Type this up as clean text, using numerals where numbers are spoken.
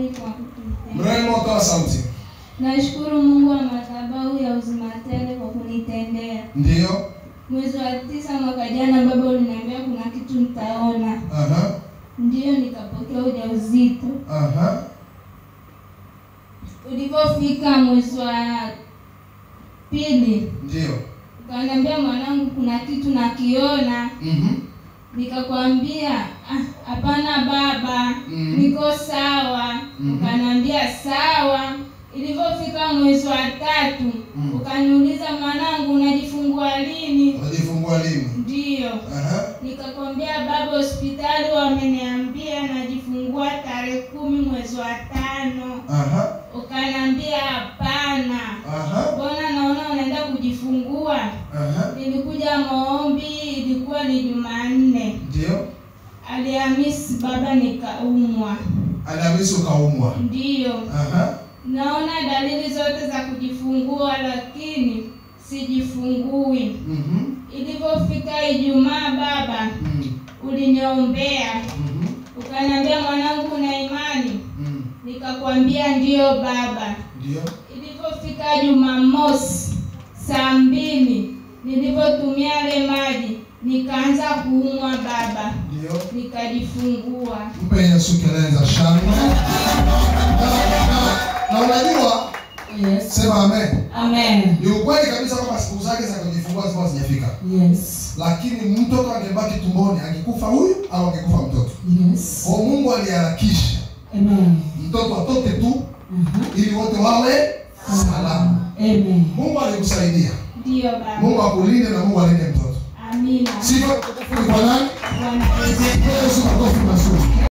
kwa kunitendea. Mremo, toa sauti. Nashukuru Mungu wa madhabahu ya uzima tele kwa kunitendea. Ndio. Mwezi wa 9 mwaka jana baba uliniambia kuna kitu nitaona. Ndio nikapokea ujauzito. Ulipofika mwezi wa 2, ndio ukaniambia mwanangu kuna kitu nakiona. Nikakwambia hapana baba, niko sawa. Ukaniambia sawa. Ilipofika mwezi wa 3, ukaniuliza mwanangu unajifungua lini? Unajifungua lini? Ndio. Nikakwambia baba hospitali wameniambia najifungua tarehe 10 mwezi wa 5. Ukaniambia hapana. Mbona naona unaenda kujifungua? Nilikuja maombi, ilikuwa ni Jumanne. Ndio. Alhamisi baba nikaumwa. Alhamisi ukaumwa? Ndio. Naona dalili zote za kujifungua lakini sijifungui. Ilipofika Ijumaa baba, uliniombea. Ukaniambia mwanangu una imani? Nikakwambia ndio baba. Ndio. Ilipofika Jumamosi saa 2 nilipotumia yale maji nikaanza kuumwa baba. Ndio. Nikajifungua. Mpe Yesu kelele za shangwe. Na unajua? Yes. Sema amen. Amen. Ni ukweli kabisa kwamba siku zake za kujifungua zilikuwa hazijafika. Yes. Lakini mtoto angebaki tumboni, angekufa huyu au angekufa mtoto. Yes. Kwa Mungu aliharakisha. Amen. Mtoto atoke tu ili wote wawe salama. Amen. Mungu alikusaidia. Ndio baba. Mungu akulinde na Mungu alinde mtoto. Amina. Sifa tukufu ni kwa nani? Bwana Yesu. Yesu makofi mazuri.